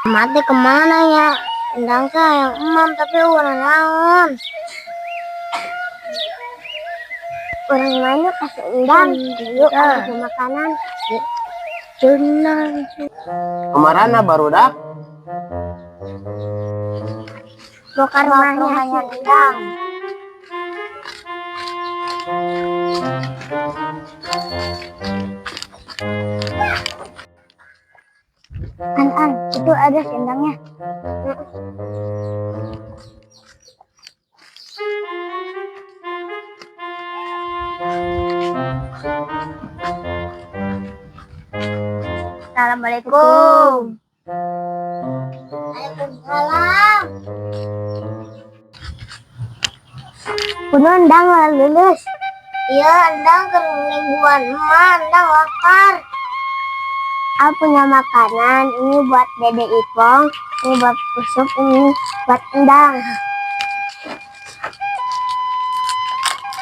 Mati kemana ya? Endang teh hayang emam tapi urang naon. Urang main yuk kasih Endang. Yuk kasih makanan. Cenang. Kemarana barudak? Mau ke rumahnya si Endang. An, An, itu ada si Endangnya. Assalamualaikum. Waalaikumsalam. Kuno Endang lah lulus. Iya, Endang ke mingguan emak, Endang lapar. Aku punya makanan, ini buat Dede Ipong, ini buat Usuk, ini buat Endang.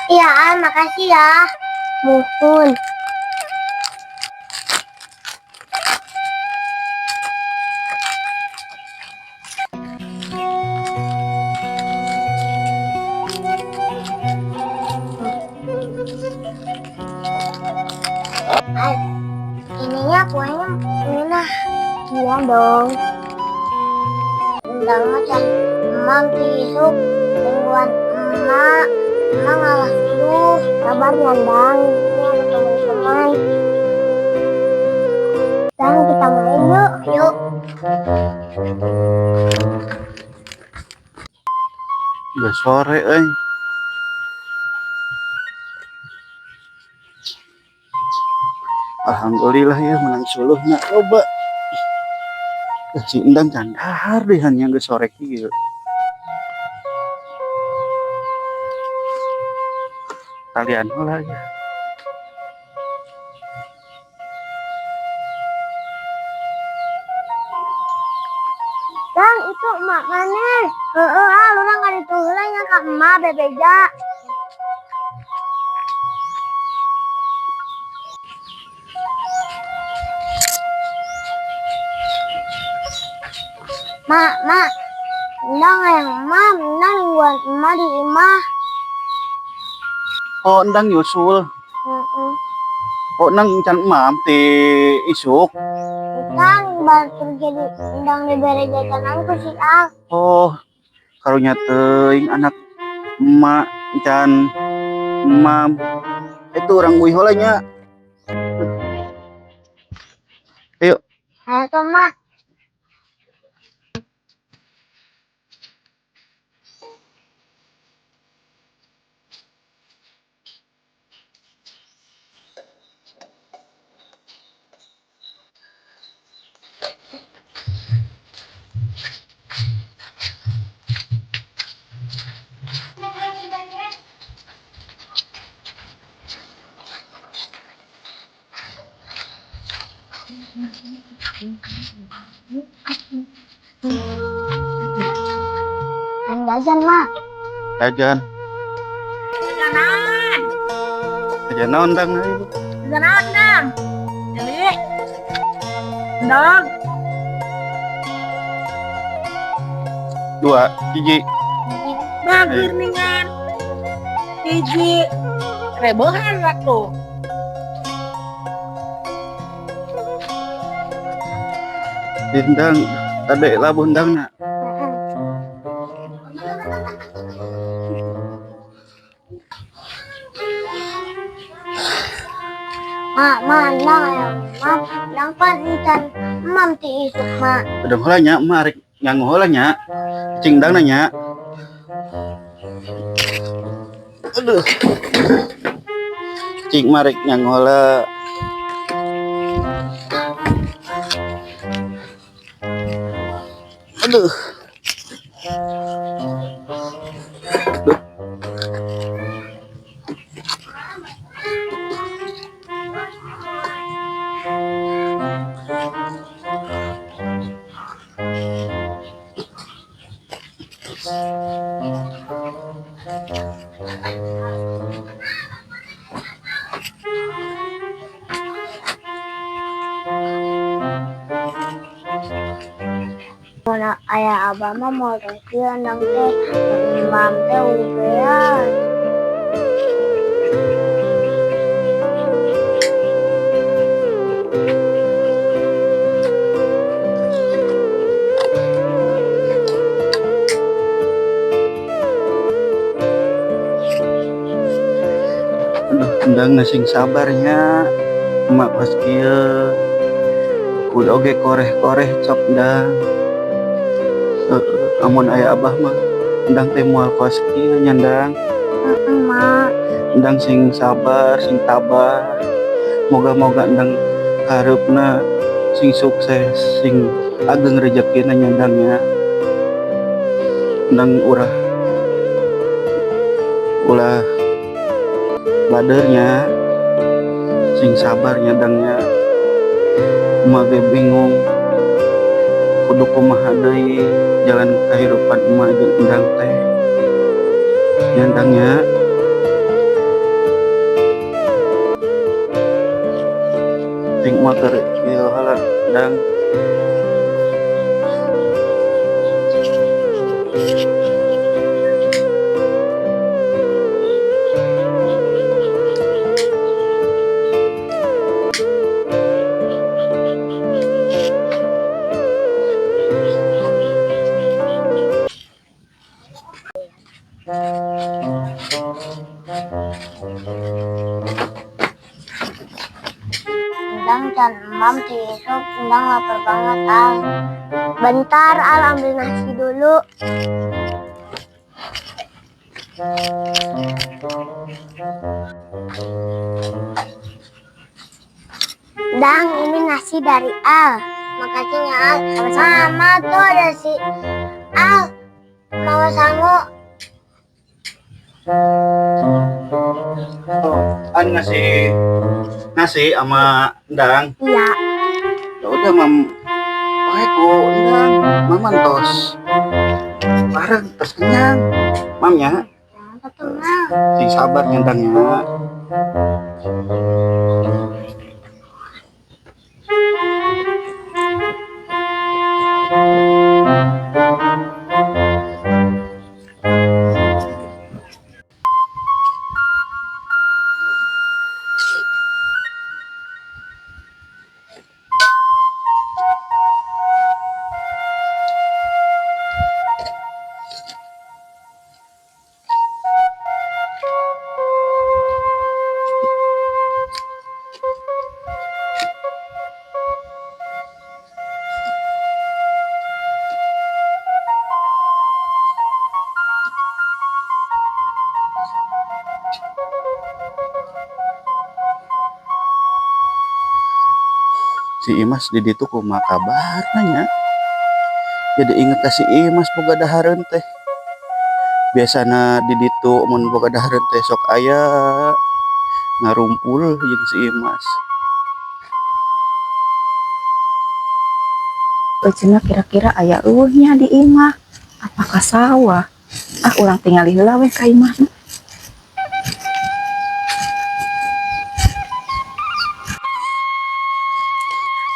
Iya, An, makasih ya. Muhun. Ay, ininya kuahnya ini nah. Iya dong. Endang mah can emang ti isuk mingguan emak. Emak ngalah dulu. Sabar ya, Endang. Ini ada teman-teman. Sekarang kita main yuk. Yuk. Udah sore euy. Alhamdulillah ya menang suluhna loba. Si Endang can dahar deh hanya geus sore kieu. Talian heula ya. Dang, itu emak mana? Heeh, ah, urang ka ditu heula nya ka emak bebeja. Mak, mak. Endang hayang emak, endang nungguan emak di imah. Oh, Endang nyusul. Heeh. Oh, Endang can emam ti isuk. Kan batur jadi endang dibere jajanan ku si Al. Oh, karunya teuing anak emak can emam. Itu orang uih heula nya. Ayo. Ayo tuh, Mak. Main jajan, Mak. Jajan. Jajanan. Jajan naon, Dang? Ayo. Jajanan, Dang. Jadi, Dong. 2, hiji. Bager ningan. Hiji. Rebohan waktu. Endang, adek labuh endang nak. Mak, mak, endang ya, mak, endang pan encan, emam ti isuk, mak. Udah heula nya, mak rek nyangu heula nya. Cing endang nanya. Aduh. Cing mak rek nyangu heula. Aduh. Duh. Mun aya abah mah moal kieu Endang teh. Imam teh ubean. Aduh, Endang sing sabar nya. Emak pas kieu. Kudu oge koreh-koreh cok Endang. Heeh, amun aya abah mah Endang teh moal kos kieu nya, Ndang. Heeh, Mak. Endang sing sabar, sing tabah. Moga-moga Endang kahareupna sing sukses, sing ageng rezekina nya, Endang nya. Endang urah ulah bader nya. Sing sabar nya, Endang nya. Emak ge bingung kudu kumaha deui jalan kehidupan emak jeung Endang teh. Nya, Endang nya. Ting emak keur ieu heula, Endang. Endang can emam ti isuk, Endang lapar banget, Al. Bentar, Al, ambil nasi dulu. Dang, ini nasi dari Al. Makasih ya, Al. Sama tuh ada si Al. Mau sangu. Oh, an ngasih nasi sama Endang. Iya. Ya udah, Mam. Pakai ku Endang. Mama tos. Bareng tos kenyang. Mam ya. Tenang. Sing sabar nya, Endang ya. Si Imas di ditu kumaha kabarna nya? Jadi inget ka si Imas boga dahareun teh. Biasana di ditu mun boga dahareun teh sok aya ngarumpul jeung si Imas. Cenah kira-kira aya euweuh nya di imah apa ka sawah? Ah, urang tingali heula we ka imah.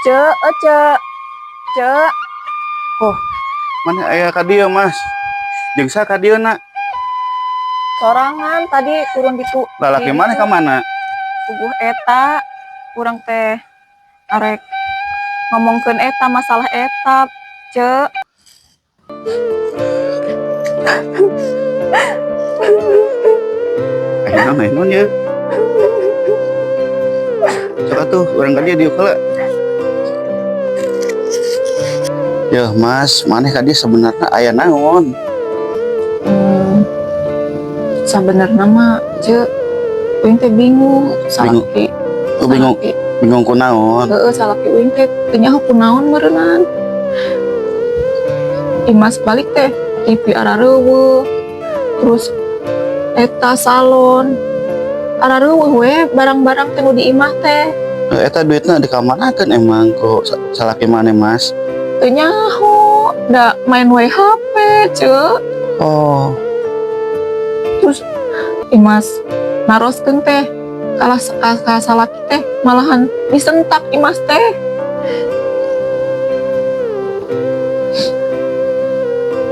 Cek, oh, cek. Cek. Oh, mana aya ka dieu, Mas? Jeung saha ka dieu na? Sorangan tadi turun ditu. Lalaki mana ka mana? Puguh eta urang teh arek ngomongkeun eta masalah eta, Cek. Aya naon, aya naon ieu? Sok atuh urang ka dieu diuk heula. Yeuh, Mas, maneh ka dieu sebenarnya aya naon? Sabenerna mah, Cek, uing teh bingung salaki. Oh, bingung. Salaki. Bingung kunaon? Heeh, salaki uing teh teu nyaho kunaon meureunnan. Imas balik teh TV arareuweuh. Terus eta salon arareuweuh we barang-barang teh nu di imah teh. Eh, eta duitna dikamanakeun emang ku salaki maneh, Mas? Teu nyaho, da main we HP, Cek. Oh. Terus Imas naroskeun teh kalah ka salaki teh malahan disentak Imas teh.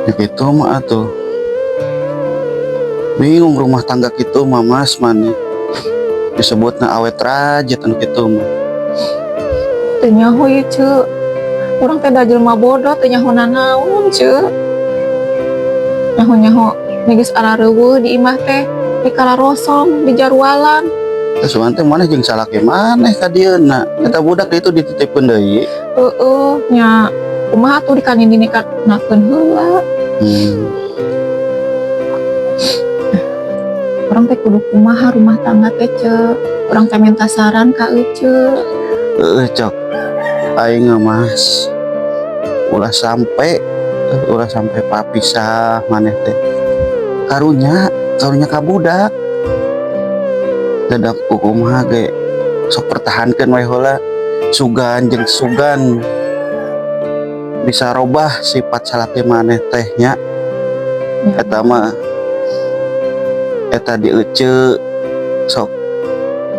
Ya gitu mah atuh. Bingung rumah tangga kitu mah, Mas, maneh. Disebutna awet rajit anu kitu mah. Teu nyaho ieu, Ceu. Urang teh da jelema bodoh, teu nyaho nanaon, Ceu. Nyaho-nyaho geus arareuweuh di imah teh, di kararosong, di jarualan. Terus teh maneh jeung salaki maneh ka dieuna. Eta budak itu dititipkeun deui. Heeh, nya kumaha atuh dikanindinikakeun heula. Urang teh kudu kumaha rumah tangga teh, Ceu? Urang teh minta saran ka Ece. Heeh, cok. Aing mah, Mas. Ulah sampai papisah maneh teh. Karunya, karunya ka budak. Dadak kumaha ge sok pertahankeun we heula. Sugan jeung sugan bisa robah sifat salaki maneh teh nya. Ya. Eta mah eta di ece sok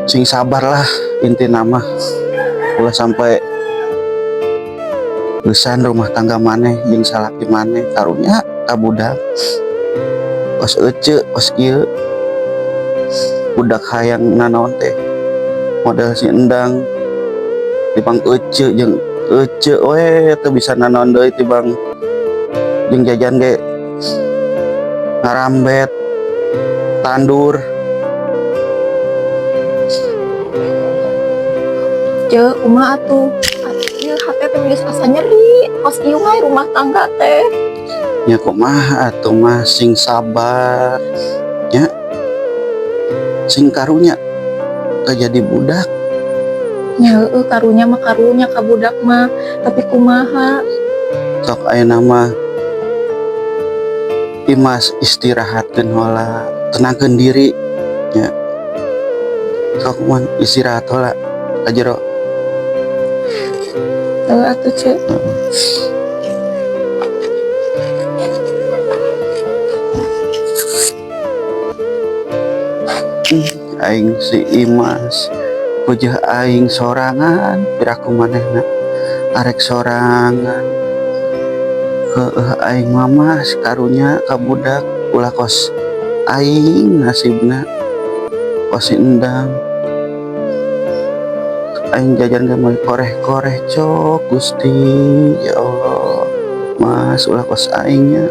sing sabar lah, intina mah ulah sampai geusan rumah tangga maneh jeung salaki maneh, karunya ka budak. Kos ece kos kieu budak hayang nanaon teh, model si Endang tibang ece jeung ece we teu bisa nanaon deui, tibang jeung jajan ge ngarambet tandur. Ceu, kumaha atuh? Ieu hate teh geus asa nyeri. Kos ieu wae rumah tangga teh. Nya kumaha atuh mah, sing sabar nya, sing karunya teu jadi budak. Nya heueuh, karunya mah karunya ka budak mah, tapi kumaha? Sok ayeuna mah Imas istirahatkeun heula, tenangkeun diri nya. Sok man istirahat heula ka jero. Heuh atuh, Ceu. Aing si Imas pujah aing sorangan, piraku manehna arek sorangan. Heueuh, aing mah, Mas, karunya ka budak, ulah kos aing nasibna kos si Endang. Aing jajan ge meuli koreh-koreh. Cok Gusti, ya Allah, Mas, ulah kos aing nya.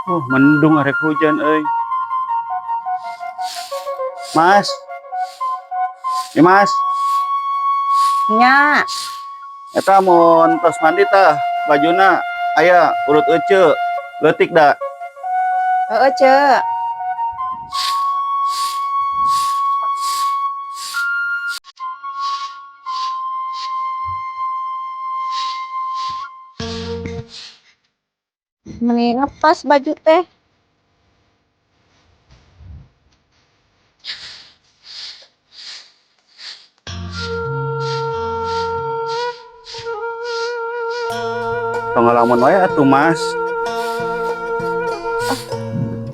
Oh, mendung arek hujan euy. Mas. Ya, Mas. Nya. Eta mun tos mandi tah bajuna aya urut ece leutik da. Heeh, Ceu. Meni ngepas baju teh. Tong ngalamun wae atuh, Mas.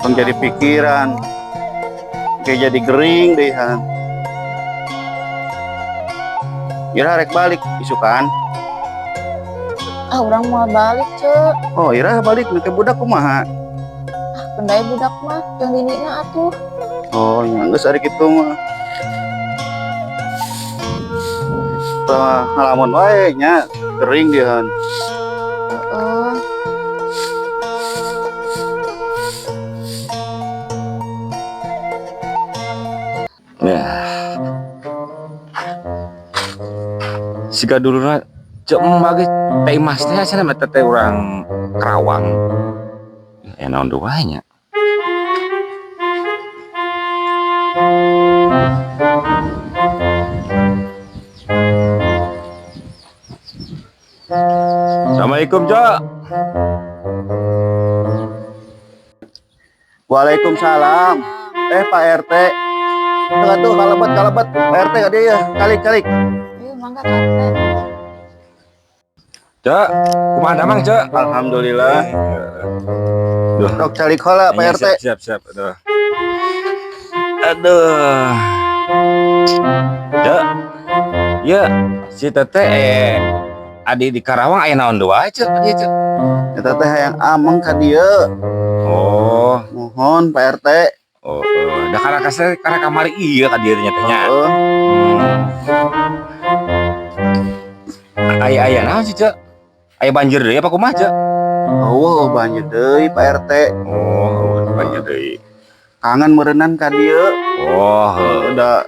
Tong jadi pikiran. Kayak jadi gering deh han. Ira rek balik isukan. Ah, urang mau balik, Ceu. Oh, ira balik make budak kumaha? Ah, kendai budak mah jeung dinina atuh. Oh, nya geus ari kitu mah. Tah ngalamun wae nya, gering dia han. Heeh. Ya. Siga dulurna cek emak ge teh Imas teh cenah mah teh urang Karawang. Ya naon deui wae nya. Assalamualaikum, Cok. Waalaikumsalam. Eh, Pak RT. Tuh atuh kalebet kalebet. Pak RT ka dieu ya, calik calik. Ayo mangga Pak RT. Cek, kumaha damang, Cek? Alhamdulillah. Duh. Sok calik heula Pak Iya, RT. Siap, siap, siap. Aduh. Aduh. Cek. Ya, si Teteh adi di Karawang aya naon deui wae, Cek? Ieu, Cek. Eta teh hayang ameng ka dieu. Oh, Mohon Pak RT. oh, da karena karena kamari iya ka dieu nya teh nya. Heeh. Aya aya naon sih, Cek? Aya banjir deui apa kumaha, Cek? Oh, banjir deui Pak RT. Oh, banjir deui. Kangen meureunan ka dieu. Oh, heuh. Udah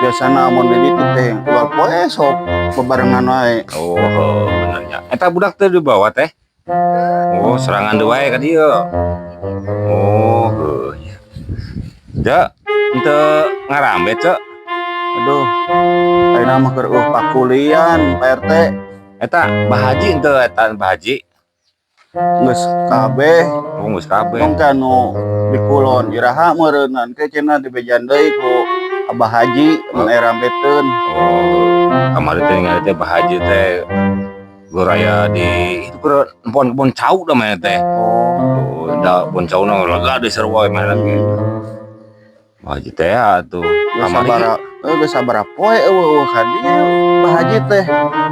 biasana amun di ditu teh keluar poe sok bebarengan wae. Oh, heuh, bener nya. Eta budak teh dibawa teh. Oh, sorangan deui wae ka dieu. Oh, heuh nya. Cek, henteu ngarambet, Cek. Aduh. Ayeuna mah keur euweuh pakulian Pak RT. Eta Bah Haji henteu eta Bah Haji. Geus kabeh. Oh, geus kabeh. Tong teh anu di kulon iraha meureunnan ke cenah dibejan deui ku Abah Haji mun aya rambeteun. Oh, kamari teh ningali teh Bah Haji teh geur aya di itu keur nempoan kebon cau da mana teh. Oh. Oh, da kebon cau na lega deui sarua we mana lagi. Bah Haji teh atuh. Geus Kamari sabaraha geus sabaraha poe euweuh ka dieu Bah Haji teh.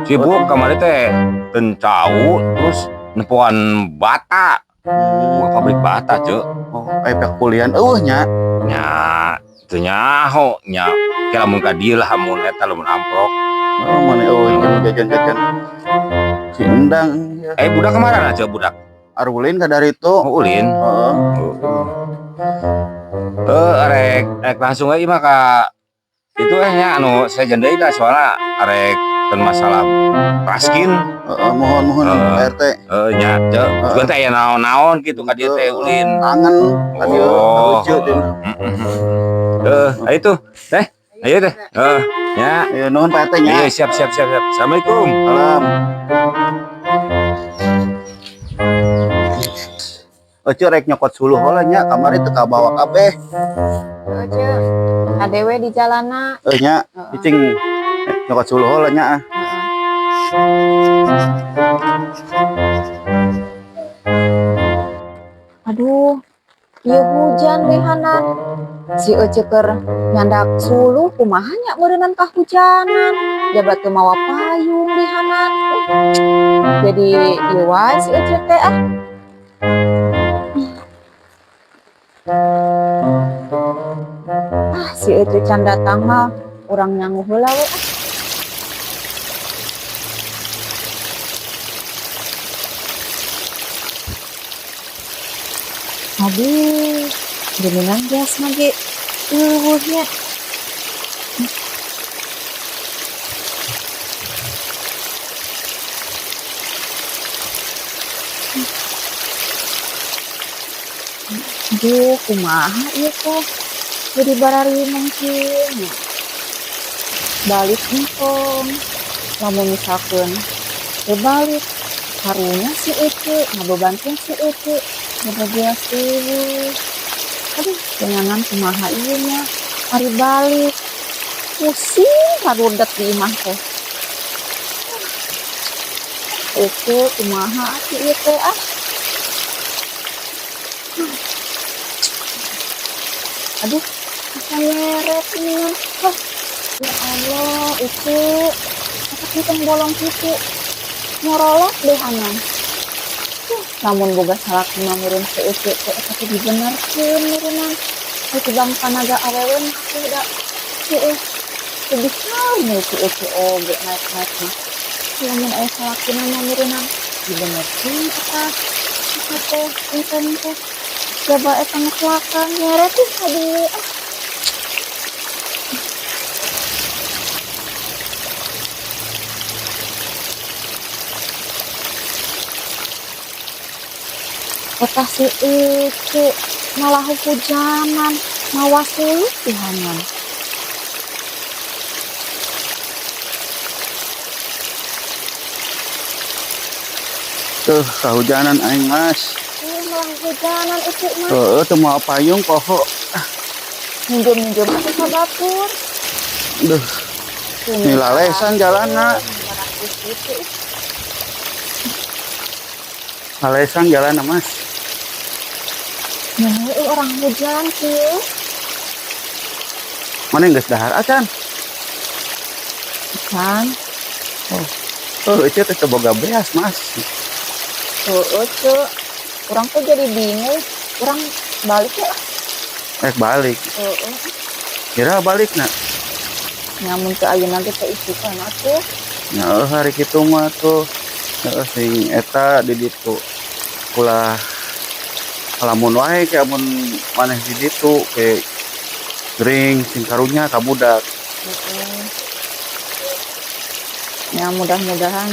Sibuk kamari teh ten cau terus nempoan bata. Buka pabrik bata, Cek. Oh, aya pakulian euweuh nya. Nya, teu nyaho nya. Kira mun ka dieu lah mun eta lamun amprok. Oh, mana euweuh jeung jajan-jajan si Endang ya. Eh, budak kemana Cek, budak? Arulin ka daritu. Oh, ulin. Heeh. Eh, arek arek langsung aja mah ka itu nya anu saya deui dah soalnya arek ten masalah raskin. Heeh, mohon mohon Heeh. Pak RT. Eh, nya, Cek. Juga teh aya naon-naon gitu ka dieu teh ulin. Kangen ka dieu Oh. lucu dina. Eh, ayo tuh, teh. Ayo teh. Eh, nya. Ayo nuhun Pak RT nya. Iya, siap siap siap siap. Assalamualaikum. Salam. Ece rek nyokot suluh heula nya kamari teu kabawa kabeh. Heeh, Cek. Adewe di jalana. Eh nya, Heeh. cicing nyokot suluh heula nya ah. Heeh. Aduh, ieu hujan dehanan. Si Ece keur nyandak suluh kumaha nya meureunnan kahujanan. Jabat teu mawa payung dehanan. Jadi ieu wae si Ece teh ah. Ah, si Ece can datang mah urang nyangu heula we ah. Aduh, geuningan gas mah ge euweuh nya. Aduh, kumaha ieu teh? Jadi barariung kieu nya. Balik entong. Lamun misalkeun teu balik, karunya si Ece, ngabebankeun si Ece, bebeas euweuh. Aduh, tenangan kumaha ieu nya? Ari balik, pusing karudet di imah teh. Ece kumaha atuh ieu teh ah. Aduh, asa nyeret ini. Hah, ya Allah, Ece. Apa kita bolong kitu? Ngorolok dehanan. Lamun boga salaki mah meureun si Ece teh eta teh dibenerkeun meureunnan. Ari bang panaga awewe mah teh da heueuh. Teu bisa mun si Ece oge naik-naik mah. Lamun aya salakina mah meureunnan dibenerkeun eta. Eta teh enten teh. Coba eta ngecelakaan nyeret ih aduh ah. Eta si Ece malah hujanan mawa suluh pihanan. Tuh, kahujanan aing, Mas. Eh, malah hujanan itu mah. Heeh, teu mawa payung poho. Minjem-minjem atuh ka batur. Duh, ini lalesan jalanna. Gitu. Lalesan jalanna, Mas. Nah, urang hujan kieu. Mana geus dahar acan? Kan. Oh, itu teh teu boga beas, Mas. Heeh, Ceu. Urang tuh jadi bingung. Urang balik ya. Rek balik. Heeh. Kira balik na. Nya mun teu ayeuna ge teh isukan atuh. Ya hari kitu mah tuh. Heeh, sing eta di ditu. Ulah lamun wae ke amun maneh di ditu ke gering sing karunya ka budak. Heeh. Ya mudah-mudahan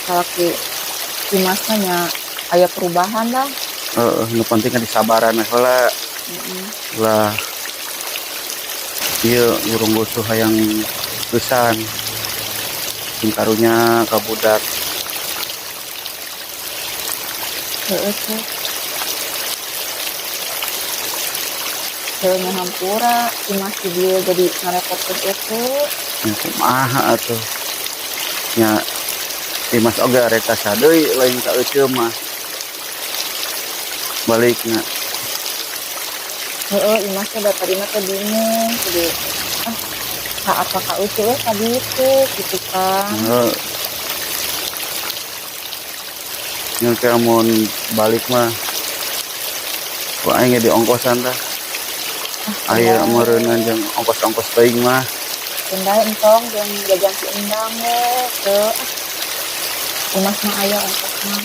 salaki Imasna nya aya perubahan lah. Heeh, nu penting kan disabaran we heula. Heeh. Ulah ieu urung gusuh hayang pisan. Sing karunya ka budak. Heeh, Ceu. Heuh, nya hampura Imas di dieu jadi ngarepotkeun itu. Nya kumaha atuh. Nya Imas oge arek ka sadeui lain ka eceu mah. Balikna. Heeh, Imas teh da tadina teh bingung jadi ah ka apa ka Ucu we ka ditu gitu kan. Heeh. Nya ke amun balik mah ku aing ge di ongkosan tah. Aya meureunnan jeung ongkos-ongkos teuing mah. Endang entong jeung jajan si Endang we teu. Imas mah aya ongkos mah.